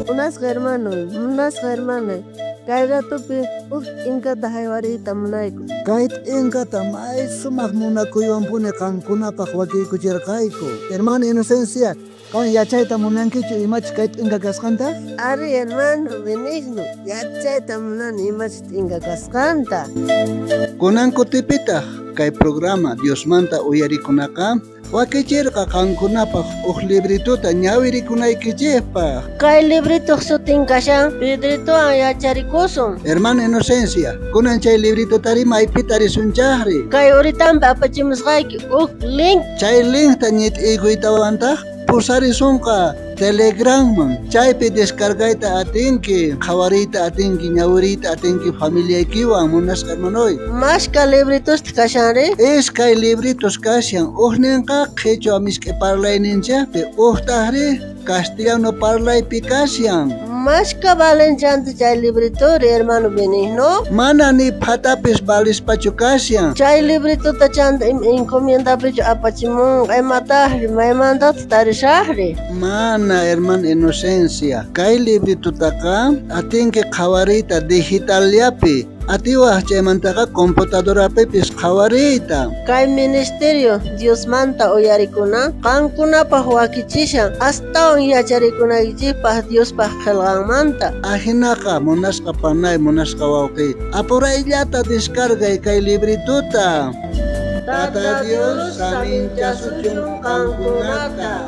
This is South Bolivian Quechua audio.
Munasqa hermanoy, munasqa hermanay, kay ratopi uj t'inkata jaywariyta munayku. Kay t'inkata may sumaj munakuywanpuni qankunapaj wakiykucherqayku. Hermana Inocencia, qan yachayta munankichu imachus kay t'inka kasqanta? Arí, hermano Benigno, yachayta munani imachus t'inka kasqanta. Kunan kutipitaj kay programa Diosmanta uyarikunaqa wakicherqa qankunapaj uj librituta ñawirikunaykichejpaj. Kay libritoj sutin kashan Pedritowan yacharikusun. Hermana Inocencia, kunan chay libritutari maypi tarisunchajri? Kay uritanpi apachimusqayki uj link. Chay linkta ñit'iykuytawantaj pusarisonqa Telegramman. Chaypi descargayta atinki, qhawariyta atinki, ñawiriyta atinki familiaykiwan, munasqa hermanoy. Mashka libritusta kashanri? Iskay libritos kashan, ujninqa qhichwa misk'i parlayninchejpi, ujtajri castellano parlaypi kashan. Mashka valen chanta chay libritori, hermano Benigno? Mana ni phatapis valispachu kashan. Chay librituta chanta encomiendapichu apachimunqa, imatajri, maymantataq tarishajri? Mana, hermana Inocencia, kay libritutaqa atinki qhawariyta digitallapi. Atiwaj chaymantaqa computadorapipis qhawariyta. Kay ministerio Diosmanta uyarikuna qankunapaj wakichishan astawan yacharikunaykichejpaj Diospaj qhelqanmanta. Ajinaqa munasqa panay, munasqa wawqiy, apurayllata descargay kay librituta. Tata Dios saminchasuchun qankunata.